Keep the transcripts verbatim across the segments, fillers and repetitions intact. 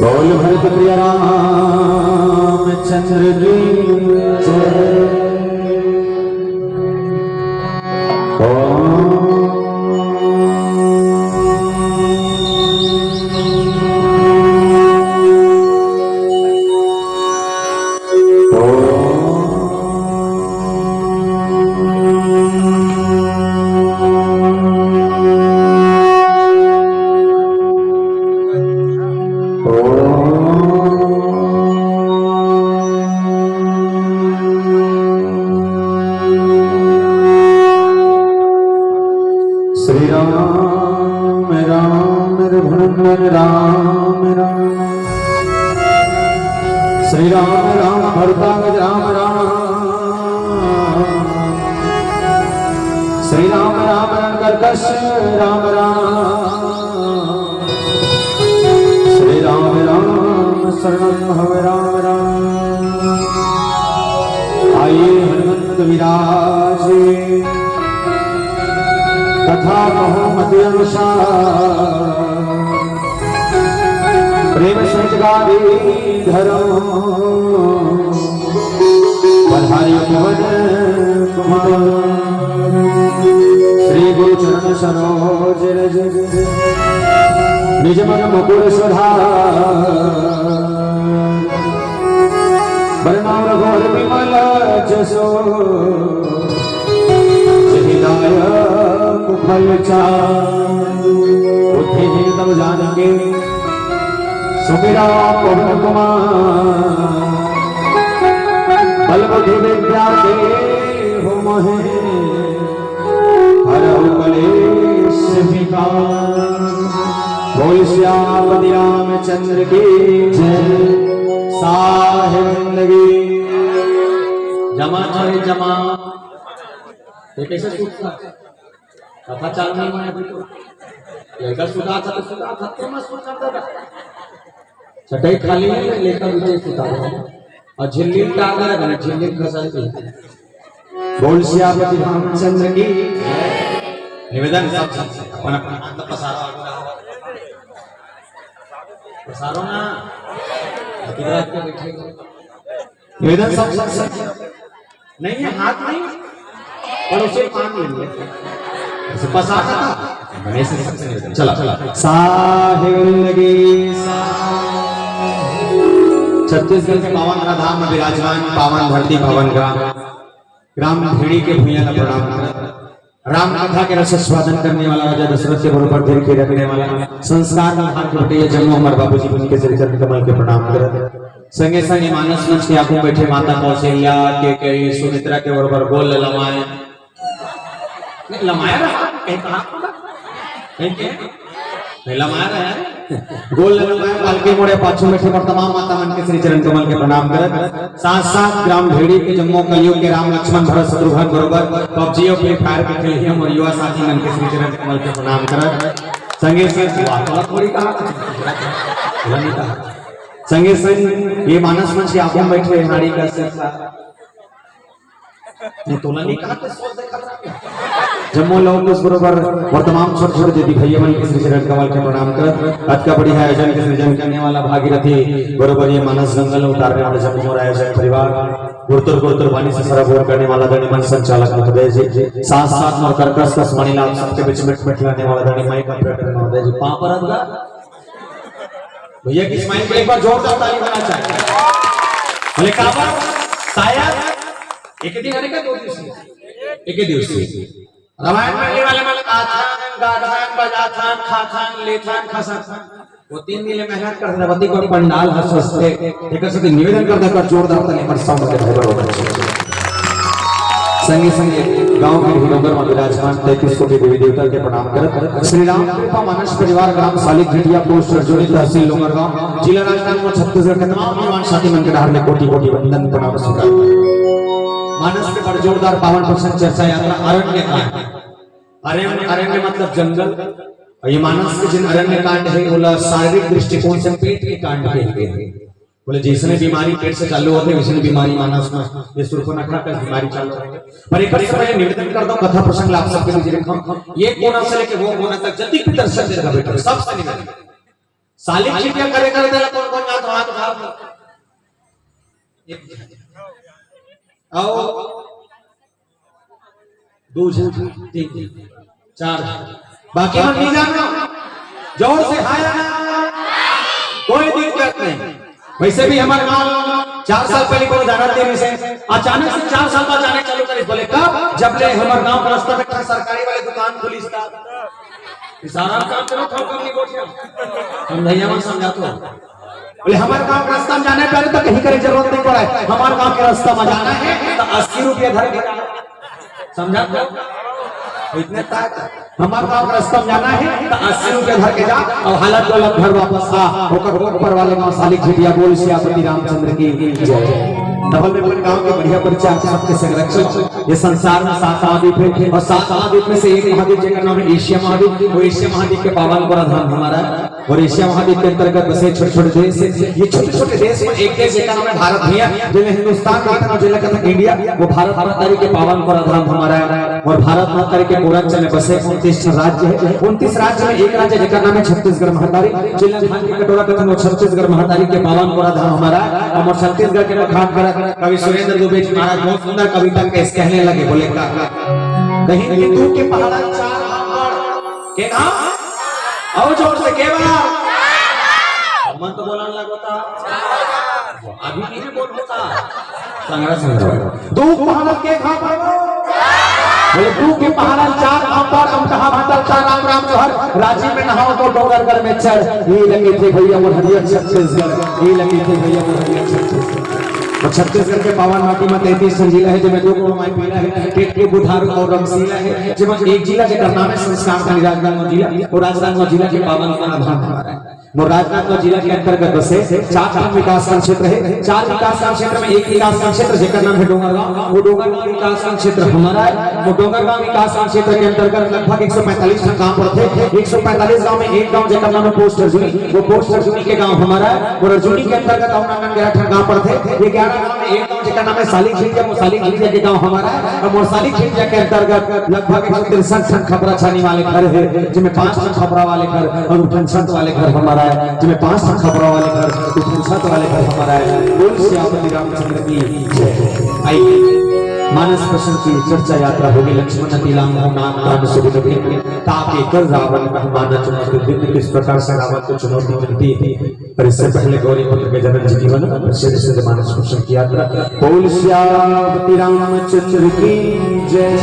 बोल भरत प्रिय रामचंद्र की जय। ओम। ओम। श्री राम राम रघुनंदन राम राम। श्री राम राम भरताग्रज राम राम। श्री राम राम रणकर्कश राम राम। श्री राम राम शरणम हव राम राम। आइए हनुमंत विराज कथा कहो मति अनुसार। प्रेम सहित गावी धर्म पधारे पवन कुमार। श्री गुरु चरण सरोज रज निज मन मुकुर सुधार। बरनउँ रघुबर बिमल जसु जहि दायक फल चारि। बुद्धिहीन तब जानिके सुमिरा पवन कुमार। बल बुद्धि विद्या देहु मोहे हरहु कलेश विकार। बोल सियापति रामचंद्र की जय। साहेब जिंदगी। जमा चाहे जमा। ये कैसे सूतता? कथा चालू नहीं हुआ अभी तो। लड़का सुता था तो सुता था, तो मत सुता था। चटाई खाली है, लड़का नीचे सुता हुआ है। और झिल्ली टांग रहा है, झिल्ली खसल की। बोल सियापति रामचंद्र की। निवेदन सब, सब, सब, अपन, अपन हाथ पसारो। पसारो ना। अभी रात को बैठे हो। निवेदन सब, सब, सब। नहीं है, हाथ नहीं। पड़ोसी पान ले लिया। ऐसे पसारा था। गणेश जी सबसे निवेदन। चला, चला। साहिब लगी। छत्तीसगढ़ के पावन धाम में विराजमान, पावन धरती, पावन ग्राम, ग्राम भेड़ी के भुइयां ला प्रणाम करत, राम कथा के रस स्वादन करने वाला, राजा दशरथ के बरोबर दिल के रखने वाला, संस्कार में हाथ उठे जम्मो हमारे बाबूजी मन के श्री चरण कमल के प्रणाम करत, संगे संगे मानस मंच के आगू बैठे माता कौशल्या के, के सुमित्रा के बरोबर गोल लमाए। नहीं, लमाया रहा, कहीं कहा था? कहीं के? नहीं, लमाया रहा है। गोल लमाया, पालकी मोड़े, पाछू बैठे और तमाम माता मन के श्री चरण कमल के प्रणाम करत, साथ साथ ग्राम भेड़ी के जम्मो कलयुग के राम लक्ष्मण भरत शत्रुघ्न बरोबर पबजी और फ्री फायर के खेल हम और युवा साथी मन के श्री चरण कमल के प्रणाम करत, संगे संग वातावरण थोड़ी कहा, बोला नहीं कहा। संगे संग ये मानस मंच के आगू में बैठे नारी का सिरसा, नहीं, तोला नहीं कहा तो सोच देखा था। जम्मो लोग उस बरोबर और तमाम छोटे छोटे दीदी भैया मन के श्री चरण कमल के प्रणाम करत, अतका बढ़िया आयोजन के सृजन करने वाला भागीरथी बरोबर ये मानस गंगा ल उतारने वाले जम्मो और आयोजक परिवार, गुरतुर गुरतुर बानी से सरबोर करने वाला दंडी मंच संचालक महोदय जी, साथ साथ मोर कर्कश कस मणि ला आप सबके बीच में मिलाने वाला दंडी माई का प्रेम महोदय जी, पाँव परत ला। भैया की स्माइल के एक बार जोरदार ताली होना चाहिए। बोले काबर? शायद एक दिन, अरे का दो दिवसीय, एक ही दिवसीय। रामायण पढ़ने वाले मन आथन, गाथन, बजाथन, खाथन, लेथन, खसथन। वो तीन दिन ले मेहनत कर रहे, वती कोई पंडाल ह सस्ते। एक से निवेदन करता कर जोरदार ताली पर साउंड के भाई बरोबर। संगे संगे गांव के ढिलोगर में विराजमान तैंतीस कोटि देवी देवता के प्रणाम करत श्री राम कृपा मानस परिवार, ग्राम सालिक घटिया, पोस्ट अर्जुनी, तहसील डोंगरगांव, जिला राजनांदगांव, छत्तीसगढ़ के तमाम युवान साथी मन के डहार ले कोटि कोटि वंदन प्रणाम स्वीकार। मानस के बड़ जोरदार पावन प्रसंग चर्चा यात्रा अरण्य कांड। अरण्य, अरण्य मतलब जंगल। और ये मानस के जिन अरण्य कांड है, ओला शारीरिक दृष्टिकोण से पेट के कांड कहते हैं। बोले, जैसने बीमारी पेट से चालू होथे, वैसने बीमारी मानस में ये सूर्पनखा का बीमारी चालू होथे। पर एक बार से मैं निवेदन करता हूँ, कथा प्रसंग ला आप सबके बीच रखा हूँ। ये कोना से लेके वो कोना तक जतिक भी दर्शक देगा बेटा, सबसे निवेदन। सालिक छिटिया करे करे तेला कौन कौन जात हाथ उठा। आओ। दो झन, तीन झन, चार झन। बाकी मन नहीं जाना। जोर से हाय ना। कोई दिक्कत नहीं। वैसे भी हमारे गांव चार साल पहले कोनो जानत नहीं से, अचानक से चार साल बाद जाने चालू करे। बोले, "कब?" "जब ले हमारे गांव का रास्ता में सरकारी वाले दुकान खुली था।" इशारा काम करो, थम कम नहीं गोठिया। हम भैया मन समझा तो। बोले, "हमारे गांव के रास्ता में जाना है, पहले तो कहीं करे जरूरत नहीं पड़ा है। हमारे गांव के रास्ता में जाना है तो अस्सी रुपया धर के जाओ।" समझा तो? इतने तक हमारे गांव के रास्ता में जाना है तो अस्सी रुपया धर के जा और हालत गलत घर वापस आ। ओकर ऊपर वाले गांव सालिक झिटिया बोल सियापति रामचंद्र की जय। डबल में अपन गांव के बढ़िया परिचय आप सबके संरक्षण। ये संसार में सात महाद्वीप है और सात महाद्वीप में से एक महाद्वीप जेकर नाम है एशिया महाद्वीप। वो एशिया महाद्वीप के पावन गोरा धाम हमारा है। और एशिया महाद्वीप के अंतर्गत बसे छोटे-छोटे देश हैं। ये छोटे-छोटे देश में एक देश जेकर नाम है भारत भैया, जेला हिंदुस्तान कहते हैं, जेला कहते हैं इंडिया, वो भारत महतारी के पावन गोरा धाम हमारा है। और भारत महतारी के पूर्वांचल में बसे उनतीस राज्य है। उनतीस राज्य में एक राज्य जेकर नाम है छत्तीसगढ़ महतारी, जेला धान के कटोरा कहते हैं, वो छत्तीसगढ़ महतारी के पावन गोरा धाम हमारा है। और छत्तीसगढ़ के बखान करत कवि सुरेंद्र दुबे जी महाराज बहुत सुंदर कविता पेश कहने लगे, बोले का, कहीं हिंदू के पहाड़ा चार आंगन के नाम अउ जोर से के बा? मन तो बोलन लगो ता। अभी नहीं बोल होता। संग्रह, संग्रह। दू पहाड़ के घाट पर बोले, दू के पहाड़ चार अंबर, अमदहा भाटल चार राम, राम जोहर, रांची में नहाओ तो डोंगरगढ़ में चढ़। ये लगे थे भैया मोर हरियर छत्तीसगढ़, ये लगे थे भैया मोर हरियर छत्तीसगढ़। और छत्तीसगढ़ के पावन माटी में तैंतीस ठन जिला है, जेमे दो को माई पीला है, टेकरी, बुधारू और रमसीला है, जेमे एक जिला जेकर नाम है संस्कार धानी राजनांदगांव जिला, और राजनांदगांव जिला के पावन का आधार हमारा है। मोर राजनांदगांव जिला के अंतर्गत बसे चार ठन विकासखंड क्षेत्र है। चार विकासखंड क्षेत्र में एक विकासखंड क्षेत्र जेकर नाम है डोंगरगांव, वो डोंगरगांव विकासखंड क्षेत्र हमारा है। वो डोंगरगांव विकासखंड क्षेत्र के अंतर्गत लगभग एक सौ पैंतालीस ठन गांव पड़थे। एक सौ पैंतालीस गांव में एक गांव जेकर नाम है पोस्ट अर्जुनी, वो पोस्ट अर्जुनी के गांव हमारा है। और अर्जुनी के अंतर्गत अउ नान नान ग्यारह ठन गांव पड़थे। ये ग्यारह गांव में एक गांव जेकर नाम है सालिक झिटिया, वो सालिक झिटिया के गांव हमारा है। और मोर सालिक झिटिया के अंतर्गत लगभग एक सौ तिरसठ ठन खपरा छानी वाले घर है, जेमे पांच ठन खपरा वाले घर और दू ठन छत वाले घर हमारा है, जेमे पांच ठन खपरा वाले घर, दू ठन छत वाले घर हमारा है। बोल सियापति रामचंद्र की जय। आइए। मानस प्रसंग की चर्चा यात्रा होगी। लक्ष्मण अति लांघो नाम कान सुगुन बिन, ताके कर रावण कह माना चुनौती दिन। किस प्रकार से रावण को चुनौती मिलती है, पर इससे पहले गौरी पुत्र के जनक जी की वन प्रसिद्ध सिद्ध मानस प्रसंग की यात्रा। बोल सियावती रामचंद्र की जय।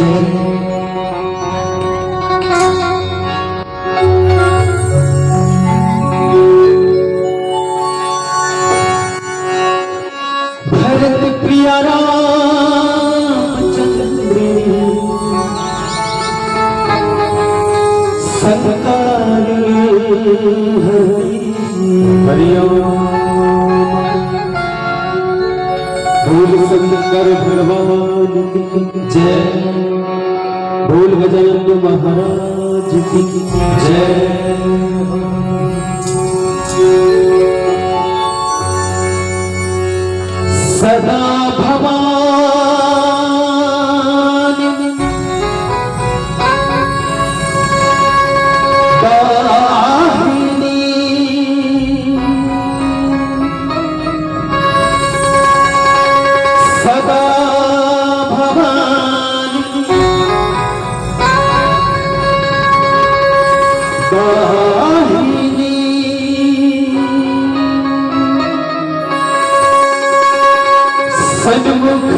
भरत प्रिया रामचंद्र संग काल हरि। हरि ओम। बोल शंकर भगवान की जय। बोल गजानन महाराज की जय। सदा भवानी दाहिनी। सदा भवानी दाहिनी। सन्मुख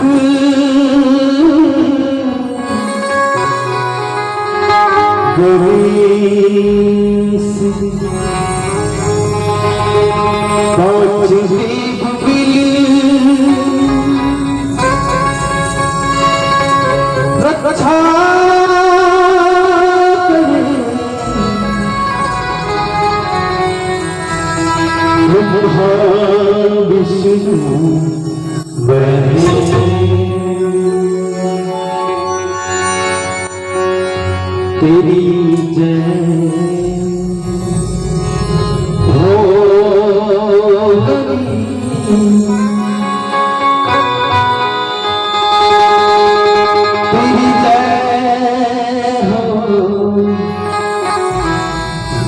गणेश पाँच देव मिल रक्षा करे। ब्रह्मा विष्णु महेश। तेरी जय हो। तेरी जय हो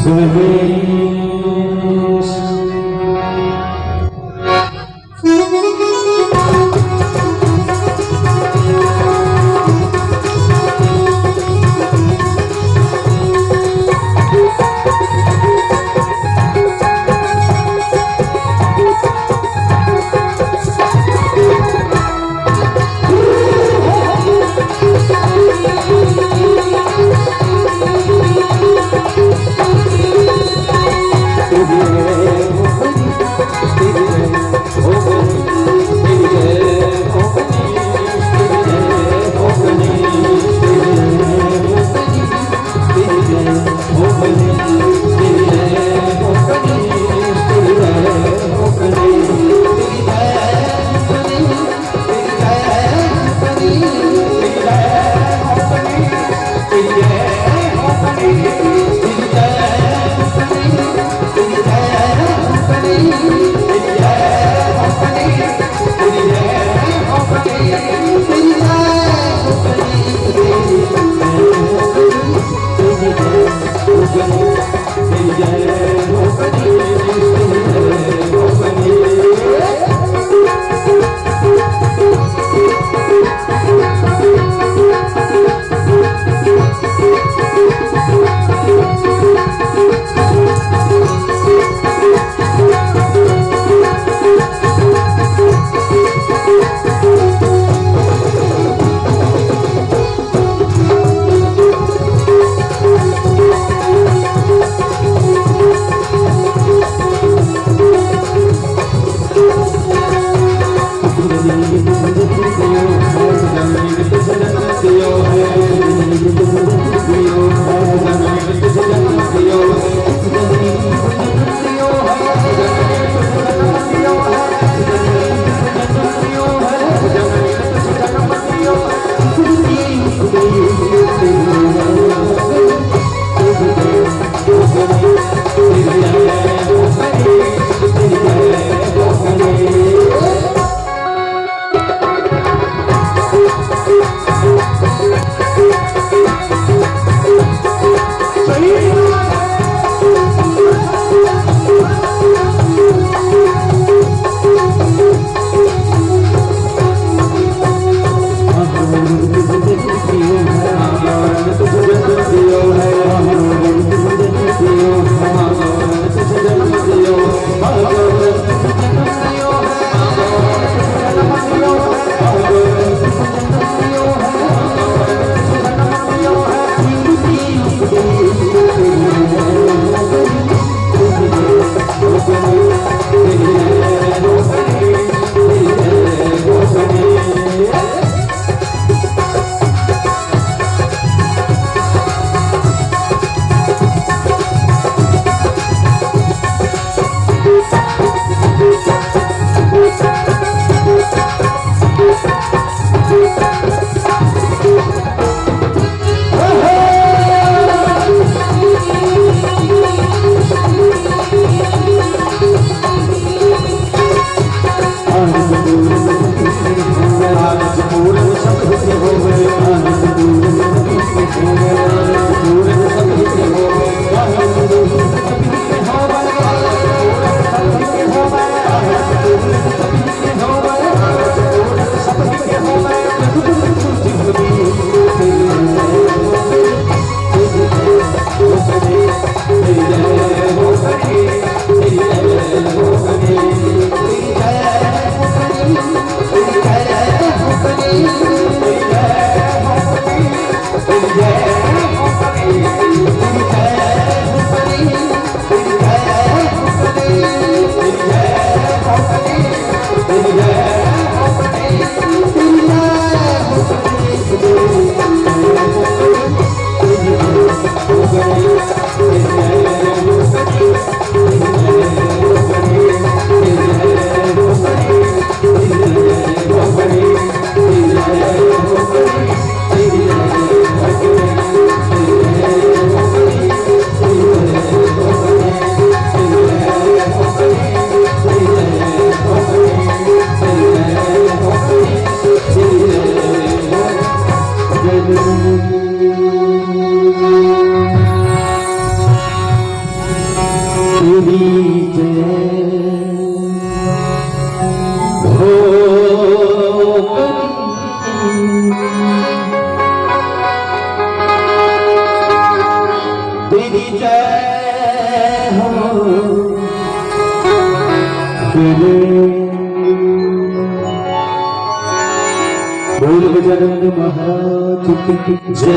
गणेश। बोल गजानंद महाराज की जय।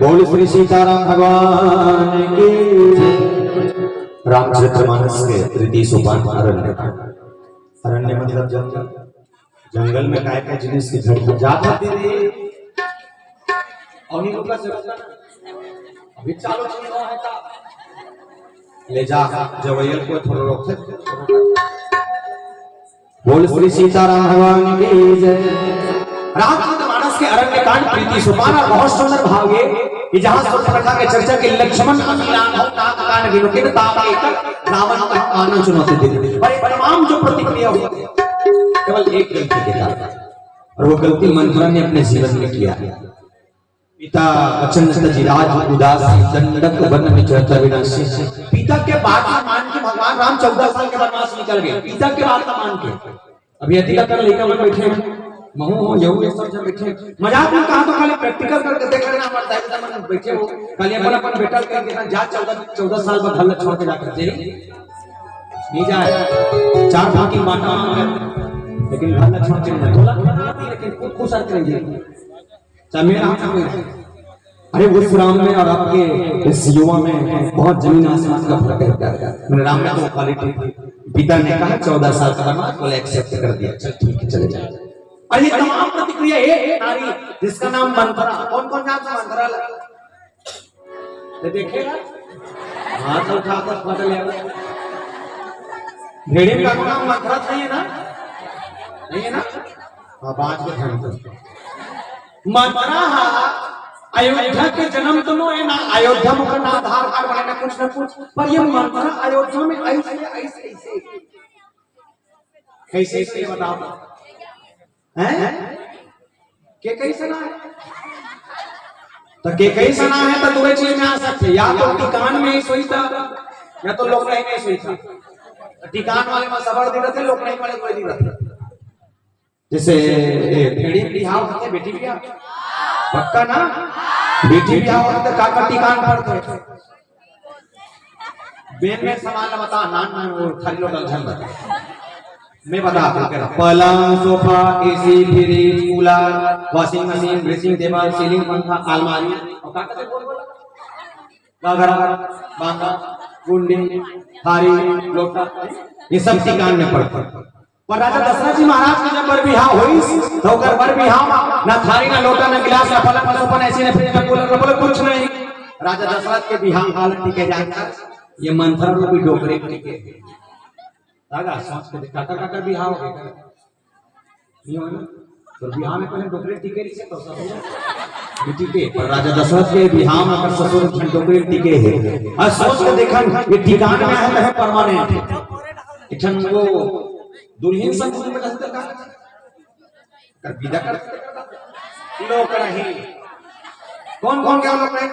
बोल श्री सीताराम भगवान की जय। रामचरितमानस के तृतीय सोपान अरण्य। अरण्य मतलब जंगल। जंगल में काय काय जिनिस के घर जात हे तेरे। अउ नहीं रुका सकता। अभी चालू चीज है का? ले जा, जवैयल को थोड़ा रोक। बोल श्री सीताराम भगवान की जय। रामचरित मानस के अरण्य कांड प्रीति सोपान अउ बहुत सुंदर भाव ये कि जहां सूर्पनखा के चर्चा के लक्ष्मण अति राघव नाग कांड विनुकित ताप एक रावण का आनंद चुनौती दे दी। और ये तमाम जो प्रतिक्रिया हुई केवल एक गलती के कारण, और वो गलती मंथरा ने अपने जीवन में किया। पिता वचन तजि राज उदासी, दंडक वन विचरत अविनासी। पिता के बात ला मान के भगवान राम चौदह साल के वनवास निकल गए, पिता के बात ला मान के। अभी अति लड़का लड़का मन बैठे हैं, महू हो, यहू, ये सब जन बैठे हैं। मजाक में कहा तो खाली प्रैक्टिकल करके देख लेना पड़ता है, एकदम मन बैठे हो, खाली अपन अपन बेटा करके ना जा, चौदह चौदह साल बाद घर ला छोड़ के जाकर दे नहीं जाए। चार फाकी बांटा, लेकिन घर ला छोड़ के नहीं जाए। दो लाख बना दी, लेकिन खुद खुश रहते रहिए। चाहे मेरा हाथ में। अरे, उस राम में और आपके इस युवा में बहुत जमीन आसमान का फर्क है। मेरे राम में तो क्वालिटी थी। पिता ने कहा, "चौदह साल का वनवास", बोले, "एक्सेप्ट कर दिया, चल ठीक है, चले जाओ।" और ये तमाम प्रतिक्रिया, एक नारी जिसका नाम मंथरा, कौन कौन जानता मंथरा? ये देखिएगा, हाथ उठा कर पकड़ लिया। भेड़िया का नाम मंथरा नहीं है ना? नहीं है ना? हाँ, बाज के ध्यान दो। मंथरा हा अयोध्या के जन्म तो नो है ना, अयोध्या में ना आधार कार्ड बने ना कुछ ना कुछ, पर ये मंथरा अयोध्या में आई से, आई से, आई से। कैसे, कैसे बताओ? हैं? के कैसे ना है? तो के कैसे ना है तो दो चीज में आ सकते, या तो टिकान में ही सोई था, या तो लोकड़ही में ही सोई था। टिकान वाले में सबर दी रहते, लोकड़ही वाले कोई नहीं रहते। जैसे ये भेड़ी बिहाव होथे, बेटी बिहाव, पक्का ना? बेटी बिहाव होथे तो का का टिकान पड़थे? बेन में सामान ला बता, नान नान वो थारी लोटा झन बता। मैं बता दूं, कह रहा, पलंग, sofa, AC, fridge, cooler, washing machine, dressing table, ceiling, पंखा, अलमारी, और का कहते बोल बोला? घाघरा, बांगा, गुंडी, थारी, लोटा, ये सब टिकान में पड़थे। पर राजा दशरथ जी महाराज के जब बर बिहाव होइस, तो ओकर बर बिहाव म ना थारी, ना लोटा, ना गिलास, ना पलंग, ना सोफा, ना एसी, ना फ्रिज, ना कूलर, ना बोले कुछ नहीं। राजा दशरथ के बिहाव हाल टिके जाए, ये मंथरा रूपी डोकरी टिके। राजा सोच के देख, काकर काकर बिहाव हो गए, नहीं हो ना? तो बिहाव में पहले डोकरी टिके नहीं से तो सब टिके, पर राजा दशरथ के बिहाव में अगर ससुर झन डोकरी टिके है, और सोच के देखन, ये टिकान में है, तो है परमानेंट। एक ठन वो दुल्हन संग में रहते का? कर विदा कर लोकड़ही। कौन कौन गया लोकड़ही?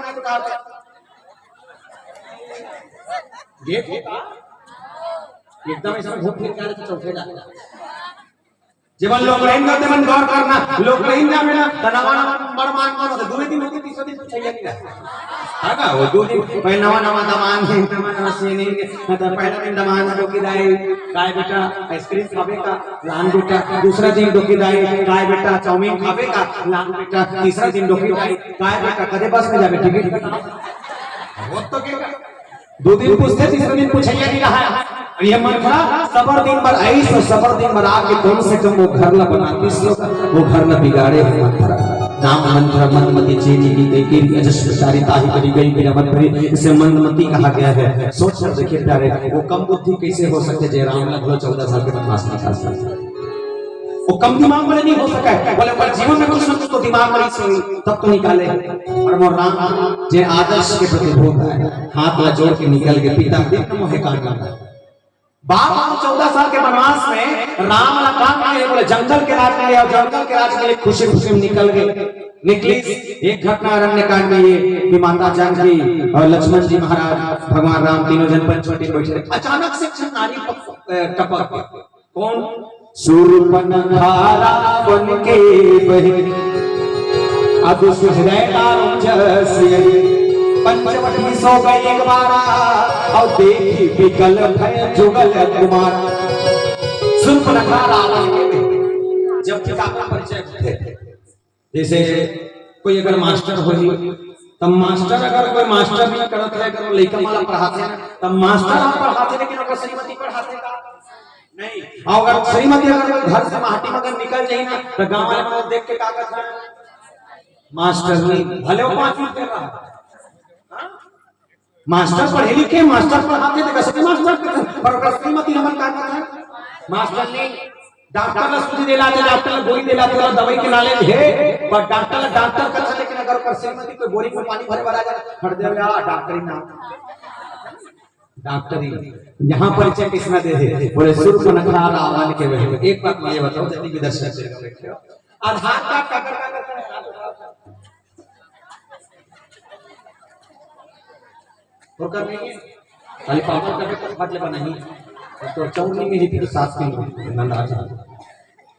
ये एकदम ऐसा घूम फिर के आ रहे तो चौथे जाते। जेमन लोकरहिन जाते मन गौर करना, लोकरहिन जाबे ना, त नवा नवा मरमान मन होथे, दूसरे दिन होथे, तीसरे दिन कुछ चाहिए नहीं रहता। है ना? वो दो दिन पहले नवा नवा दमान हे, नवा नवा सेनी हे, मतलब पहला दिन दमान हे, डोकी दाई, "काय बेटा, आइसक्रीम खाबे का?" लान बेटा, दूसरा दिन डोकी दाई, "काय बेटा, चाउमीन खाबे का?" लान बेटा, तीसरा दिन डोकी दाई, "काय बेटा, कदे बस में जाबे, टिकट कटा?" वो तो के दो दिन पूछथे, तीसरे दिन पूछइया नहीं रहा। अउ ये मंथरा सबर दिन बर आइस अउ सबर दिन बर आके कम से कम वो घर ला बनातिस, वो घर ला बिगाड़े हे मंथरा। नाम मंथरा मदमती चेनी की गई, गिरी अजस चारिता ही करी गई, मेरा मत करी, इसे मंदमती कहा गया है। सोच कर देखिए प्यारे, वो कम बुद्धि कैसे हो सकथे, जे राम ला घलो चौदह साल के बनवास में डाल सकथे। वो कम दिमाग वाले नहीं हो सके, बोले, पर जीवन में कुछ ना कुछ तो दिमाग वाली से हुई, तब तो निकाले। और वो राम जे आदर्श के प्रतिभूत है, हाथ ला जोड़ के निकल के, "पिता बिन मोहे का नाम।" बाप को चौदह साल के वनवास में राम ला काम के लिए बोले, "जंगल के राज में ले आओ, जंगल के राज में ले।" खुशी खुशी में निकल गए, निकली। एक घटना अरण्य कांड में ये कि माता जानकी और लक्ष्मण जी महाराज, भगवान राम तीनों जन पंचवटी में बैठे रहे। अचानक से एक झन नारी पक-, अ, टपक गए। कौन? सूर्पनखा रावण के बहिन, अदुष्ट हृदय दारुण जस यही। पंचवटी सो गई एक बारा, और देखी विकल भय जुगल कुमार। सूर्पनखा रावण के बहिन, जब पिता का परिचय होथे, जैसे कोई अगर मास्टर होही, तब मास्टर अगर कोई मास्टर नहीं करत है, अगर वो लइका मन ला पढ़ाथे ना, तब मास्टर आप पढ़ाथे, लेकिन ओकर श्रीमती पढ़ाथे का? नहीं। और अगर श्रीमती अगर कोई घर से माटी में अगर निकल जाही ना, तो गाँव वाले मन देख के का कहथे? मास्टर नहीं, भले वो पाँच मिनट कर रहा है। हाँ? मास्टर पढ़े लिखे, मास्टर पढ़ाथे, तो कसम मास्टर के, पर ओकर श्रीमती हमन का कहथे? मास्टर नहीं। डॉक्टर ला सूजी देला, ते डॉक्टर ला गोली देला, तेला दवाई के नॉलेज हे, पर डॉक्टर ला डॉक्टर कहथे, लेकिन अगर ओकर श्रीमती कोई बोरिंग में पानी भरे वाला जाए, फट दे, "आ, डॉक्टरी ना।" डॉक्टरी। यहाँ परिचय किसने दे हे? बोले, "सूर्पनखा रावण के बहिन।" एक बात मैं ये बताऊं, जल्दी भी दर्शक बैठे हो। आधार कार्ड का, का, का, का, का, ओकर नहीं है। खाली पापा का भी फट ले बनाई। तो चौनी में ही फिर सास की नंद आ जाए।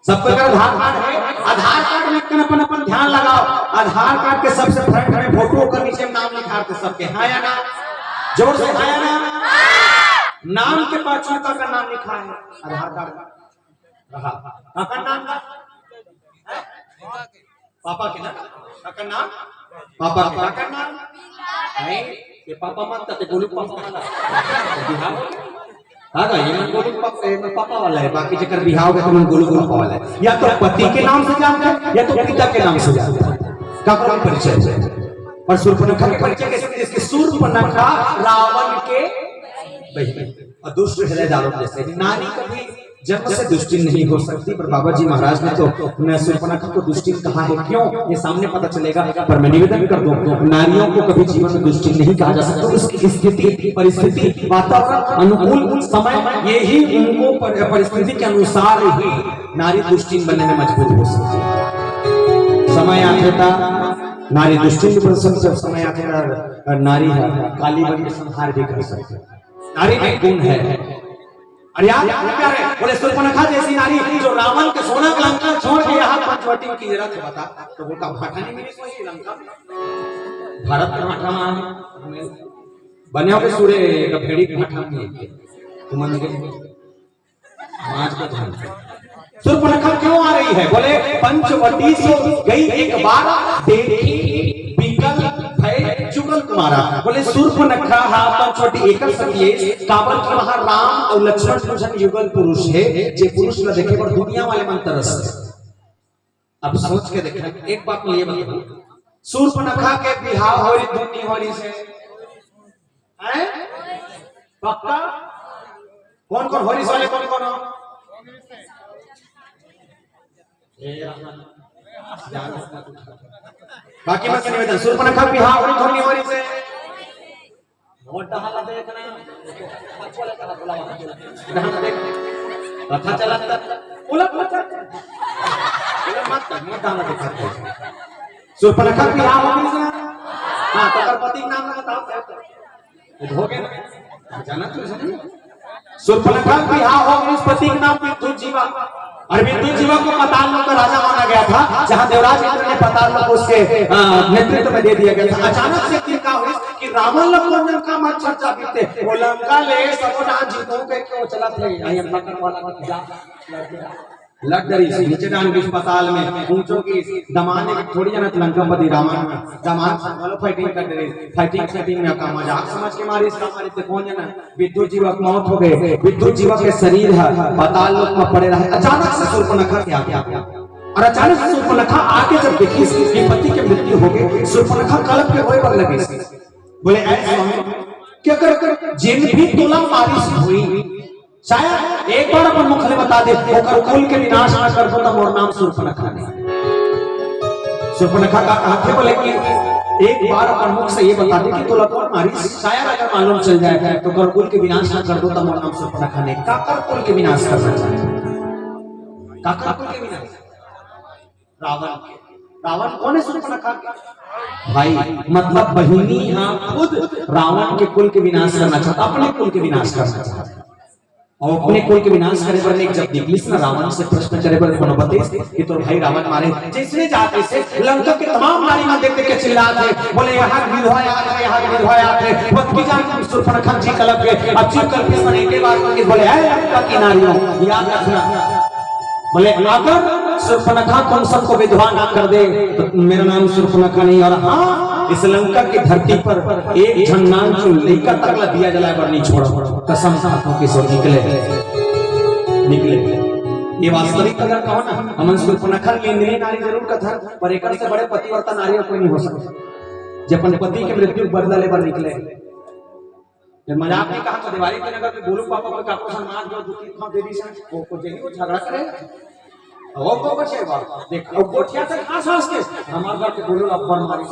सबके घर आधार कार्ड है, आधार कार्ड में कन अपन, अपन ध्यान लगाओ। आधार कार्ड के सबसे फ्रंट में फोटो, ओकर नीचे में नाम लिखा रहथे सबके, हाँ या ना? जोर से हाँ या ना? नाम के पाछू का, का नाम लिखा है आधार कार्ड में? रहा। काकर नाम का? पापा के ना? काकर नाम? पापा के। काकर नाम? नहीं, ये पापा मत कहते, गोलू पापा वाला। बिहाव हो गया? हाँ भाई, ये मन गोलू पापा, ये मन पापा वाला है, बाकी जेकर बिहाव हो गया तो मन गोलू गोलू वाला है। या तो पति के नाम से जानता है, या तो पिता के नाम से जानता है। काकर परिचय है। और सूर्पनखा के परिचय कैसे? इसके सूर्पनखा रावण के बहिन। और दुष्ट हृदय दारुण जैसे नारी कभी जन्म से दुष्टिन नहीं हो सकती, पर बाबा जी महाराज ने तो न सूर्पनखा को दुष्टिन कहा है। क्यों, ये सामने पता चलेगा, पर मैं निवेदन कर दूं, नारियों को कभी जीवन में दुष्टिन नहीं कहा जा सकता। उसकी स्थिति, परिस्थिति, वातावरण, अनुकूल समय, यही उनको पर-, परिस्थिति के अनुसार ही नारी दुष्टिन बनने में मजबूर हो सकती है। समय आथे त नारी दुष्टिन बन सकती है, समय आथे त नारी ह काली बन के संहार भी कर सकती है। नारी में गुण है। और याद रखना प्यारे, बोले, "सूर्पनखा जैसी नारी जो रावण के सोना के लंका छोड़ के यहाँ पंचवटी की रथ बता, तो वो का भाटा नहीं मिली सोई लंका में?" भारत का भाटा में बने हो सूर्य का भेड़ी का भाटा में तुमन के समाज का ध्यान। सूर्पनखा क्यों आ रही है? बोले, "पंचवटी सो गई एक बार, देखी विकल भय जुगल कुमारा।" बोले, सूर्पनखा हा पंचवटी एकर सती हे, काबर कि वहां राम और लक्ष्मण दू झन युगल पुरुष हे, जे पुरुष ला देखे बर दुनिया वाले मन तरस। अब सोच के देखा, एक बात मैं ये बताऊं, सूर्पनखा के बिहाव हो रही, धुन नहीं हो रही से, हैं? पक्का? कौन कौन हो रही वाले, कौन कौन हो? ए, बाकी मत निवेदन, सूर्पनखा बिहाव हो रही, धुन नहीं हो रही से। मोटा हाला देखना। कथा चलत। उलट मत कर। उलट मत कर, मोटा हाला देखत। सूर्पनखा बिहाव हो गई ना? हाँ, तो ओकर पति के नाम बताओ, क्या होता है? हो गया ना? जाना तो नहीं। सूर्पनखा के बिहाव हो गइस, पति के नाम विद्युत जीवा। और विद्युत जीवा को पाताल लोक का राजा माना गया था, जहां देवराज इंद्र ने पाताल लोक उसके, अ, नेतृत्व में दे दिया गया था। अचानक से फिर का हुई कि रावण ला कोन जन का मच्छर चाबिते, वो लंका ले सबो डाहन जीतहूं कहिके वो चलत हे, आई अंधकार वाला जा, लड़ डरिस, नीचे डाहन गिस पाताल में, ऊंचो गिस, दमाने के थोड़ी जानत लंकापति रावण, दमान से घलो fighting कर डरिस, fighting fighting में का मजाक समझ के मारिस, का मारिस ते कोन जना, विद्युत जीवा के मौत हो गए, विद्युत जीवा के शरीर ह पाताल लोक में पड़े रहे, अचानक से सूर्पनखा के आगे आ गया। और अचानक से सूर्पनखा आके जब देखिस कि पति के मृत्यु हो गई, सूर्पनखा कलप के रोए बर लगिस। बोले, "ऐ स्वामी, कि अगर जेन भी तोला मारिस होही, शायद एक बार अपन मुख ले बता दे, ओकर कुल के विनाश ना कर दो, त मोर नाम सूर्पनखा नहीं।" सूर्पनखा का कहथे बोले कि एक बार अपन मुख से ये बता दे कि तोला कौन मारिस, शायद अगर मालूम चल जाए, तो ओकर कुल के विनाश ना कर दो, त मोर नाम सूर्पनखा नहीं। काकर कुल के विनाश करना चाहथे? काकर कुल के विनाश? रावण के। रावण कोन हे? सूर्पनखा के भाई, मतलब बहिनी हा खुद रावण के कुल के विनाश करना चाहथे, अपने कुल के विनाश करना चाहथे। और अपने कुल के विनाश करे बर नहीं, जब निकलिस ना रावण से प्रश्न करे बर कोनो बतिस कि तोर भाई रावण मारे, जइसने जात हे लंका के तमाम नारी मन देख देख के चिल्लात हे, बोले, "यहाँ के विधवा आत हे, यहाँ के विधवा आत हे।" बतकी जान सूर्पनखा जी कलप के, अब जी कलपिस मन एके बात मन के बोले, "ऐ लंका की नारियों, याद रखना।" बोले, "अगर सूर्पनखा तुम सबको विधवा ना कर दे, तो मेरा नाम सूर्पनखा नहीं।" और हाँ, इस लंका की धरती पर एक झन नानचुन लइका तक ला दिया जलाए बर नहीं छोड़ा। कसम खाथंव कि सो निकले, निकले। ये वास्तविक अगर कहो ना, हमन सूर्पनखा के इंद्रिय नारी जरूर कथन, पर एकर से बड़े पतिव्रता नारी अउ कोई नहीं हो सकता, जे अपन पति के मृत्यु के बदला ले बर निकले। ये मजाक नहीं कहा, तो देवारी के नगर के गोलू पापा को काको सन मार जो दू तीन खांव दे दी सन, वो को जेही वो झगड़ा करे। वो को बचे बा, देख, वो गोठिया से खांस खांस के, हमार घर के गोलू ला अब्बड़ मारिस।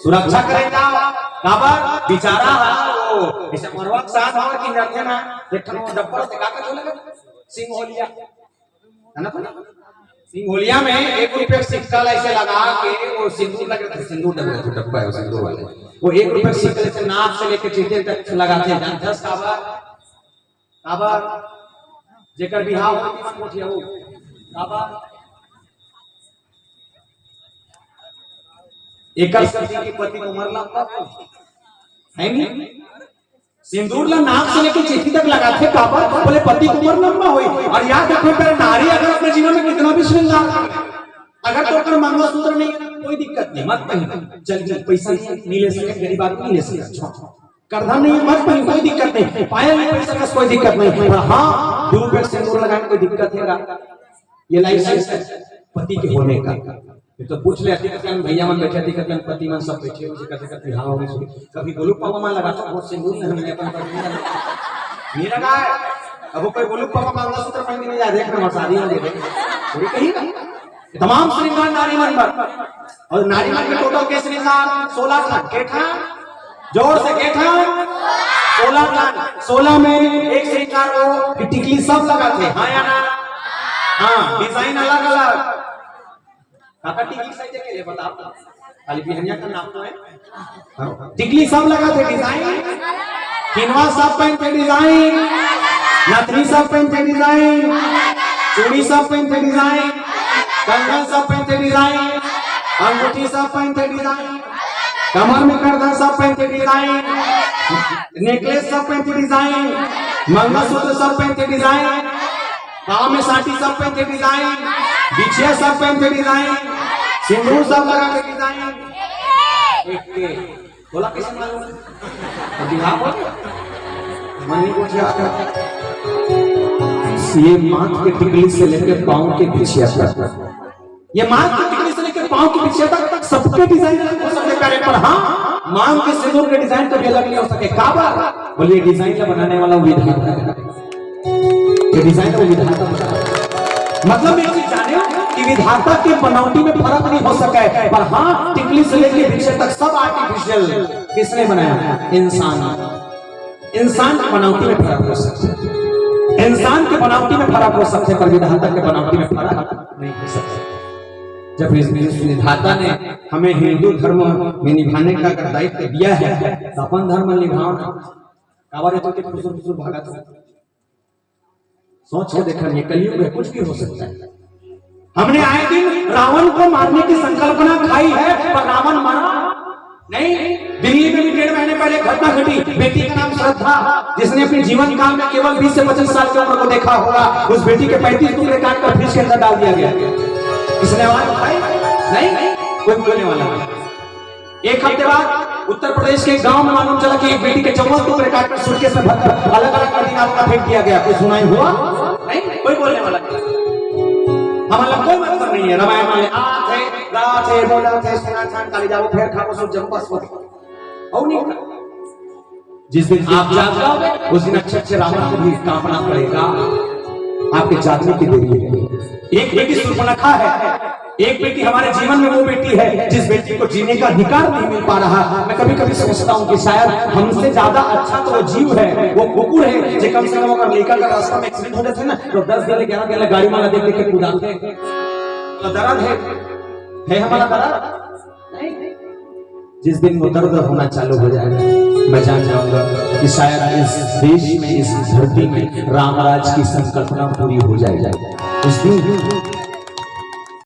सुरक्षा करे का, काबर बिचारा हा, वो इसे मरवा के साथ और की जाते ना, देख, वो डब्बा से का का चले, सिंगोलिया। है ना, सिंगोलिया में एक रुपये का सिक्का ला ऐसे लगा के वो सिंदूर लगे थे, सिंदूर डब्बा, डब्बा है वो सिंदूर वाले, वो एक रुपये का सिक्का ऐसे नाक से लेके चीथे तक लगा थे। जानथस काबर? काबर? जेकर बिहाव होही, मन गोठियाहू। काबर? एकर सेती कि पति के उमर लंबा हो, है नहीं? सिंदूर ला नाक से लेके चीथी तक लगाथे, काबर? बोले पति के उमर लंबा होही। और याद रखो, पर नारी अगर अपने जीवन में कितना भी श्रृंगार कर ले, अगर तो ओकर मंगलसूत्र नहीं है, कोई दिक्कत नहीं, मत पहिन, चल जी, पैसा नहीं है, नहीं ले सके, गरीब आदमी नहीं ले सके, अच्छा, करधन नहीं है, मत पहिन, कोई दिक्कत नहीं, पायल नहीं पहन सके, कोई दिक्कत नहीं, पर हाँ, दू रुपये सिंदूर लगाए, कोई दिक्कत है? ये लाइसेंस है पति के होने का। ये तो पूछ ले, अधिक कन भैया मन बैठे, अधिक कन पति मन सब बैठे, उनसे कहते कहते, "हाँ, हो गई।" कभी बोलू पापा मन लगा तो बहुत सिंदूर नहीं, हमने अपन पति मन नहीं लगा है। अब वो कोई बोलू पापा मंगलसूत्र पहन के नहीं जा, देख ना, शादी हो गई। थोड़ी कही ना। तमाम श्रृंगार नारी मन बर। और नारी मन के टोटल के श्रृंगार सोलह ठन। के ठन? जोर से, के ठन? सोलह ठन। सोलह में एक श्रृंगार वो कि टिकली सब लगा थे, हाँ या ना? हाँ, डिजाइन अलग अलग। काका, टिकली सही जगह ले बताओ। खाली बिहनिया का नाम तो है। हाँ। टिकली सब लगा थे डिजाइन, किनवा सब पहन थे डिजाइन, नथनी सब पहन थे डिजाइन, चूड़ी सब पहन थे डिजाइन, कंगन सब पहन थे डिजाइन, अंगूठी सब पहन थे डिजाइन, कमर में करधन सब पहन थे डिजाइन, नेकलेस सब पहन थे डिजाइन, मंगलसूत्र सब पहन थे डिजाइन, पाँव में साटी सब पहन थे डिजाइन, बिछिया सब पहन थे डिजाइन, सिंदूर सब लगा थे डिजाइन। एक के बोला, कैसे मालूम? तो बिहाव हो गया। मनी को क्या? ये माथ के टिकली से लेकर पाँव के बिछिया तक, ये माथ के टिकली से लेकर पाँव के बिछिया तक, तक सबके डिजाइन अलग हो सकते प्यारे, पर हाँ, मांग के सिंदूर के डिजाइन कभी अलग नहीं हो सके। काबर? बोलिए, डिजाइन का बनाने वाला वो विधाता है। ये डिजाइन वो विधाता बना। मतलब एक चीज जाने हो कि विधाता के बनावटी में फर्क नहीं हो सका है, पर हाँ, टिकली से लेके बिछिया तक सब आर्टिफिशियल। किसने बनाया? इंसान। इंसान की बनावटी में फर्क हो सकता है, इंसान की बनावटी में फर्क हो सकता है, पर विधाता के बनावटी में फर्क नहीं हो सकता। जब इस, इस विधाता ने हमें हिंदू धर्म में निभाने का अगर दायित्व दिया है, तो अपन धर्म निभाओ ना। काबर ये तो के फुसुर फुसुर भागत हो। सोच के देखा, ये कलयुग है, कुछ भी हो सकता है। हमने आए दिन रावण को मारने की संकल्पना खाई है, पर रावण मरा नहीं। दिल्ली में भी डेढ़ महीने पहले घटना घटी। बेटी का नाम श्रद्धा, जिसने अपने जीवन काल में केवल बीस से पच्चीस साल की उम्र को देखा होगा, उस बेटी के पैंतीस टुकड़े काट कर फ्रिज के अंदर डाल दिया गया। किसने आवाज उठाई? नहीं, कोई बोलने वाला नहीं। एक हफ्ते बाद उत्तर प्रदेश के गांव में मालूम चला कि एक बेटी के चौवन टुकड़े काटकर सूटकेस में भरकर अलग अलग नदी नालों में फेंक दिया गया। कोई सुनाई हुआ? नहीं, कोई बोलने वाला नहीं। हमारा कोई मतलब नहीं है। रामायण में आ थे, गा थे, बोला थे, सुना था, काली जाओ, फिर खाओ, सो जब बस हो गया। और नहीं होता। जिस दिन आप जाग जाओगे, उस दिन अच्छे अच्छे रावण को भी कांपना पड़ेगा। आपके जागने की देरी है। एक बेटी सूर्पनखा है, एक बेटी हमारे जीवन में वो बेटी है जिस बेटी को जीने का अधिकार नहीं मिल पा रहा। मैं कभी कभी सोचता हूँ कि शायद हमसे ज्यादा अच्छा तो वो जीव है, वो कुकुर है, जो कम से कम अगर लेकर का रास्ता में एक्सीडेंट हो जाते हैं ना, तो दस दिन ग्यारह दिन गाड़ी वाला देख देख के कूदाते हैं। तो दर्द है, है हमारा दर्द नहीं। जिस दिन वो दर्द होना चालू हो जाएगा, मैं जान जाऊंगा कि शायद इस देश में, इस धरती में रामराज की संकल्पना पूरी हो जाएगी। उस दिन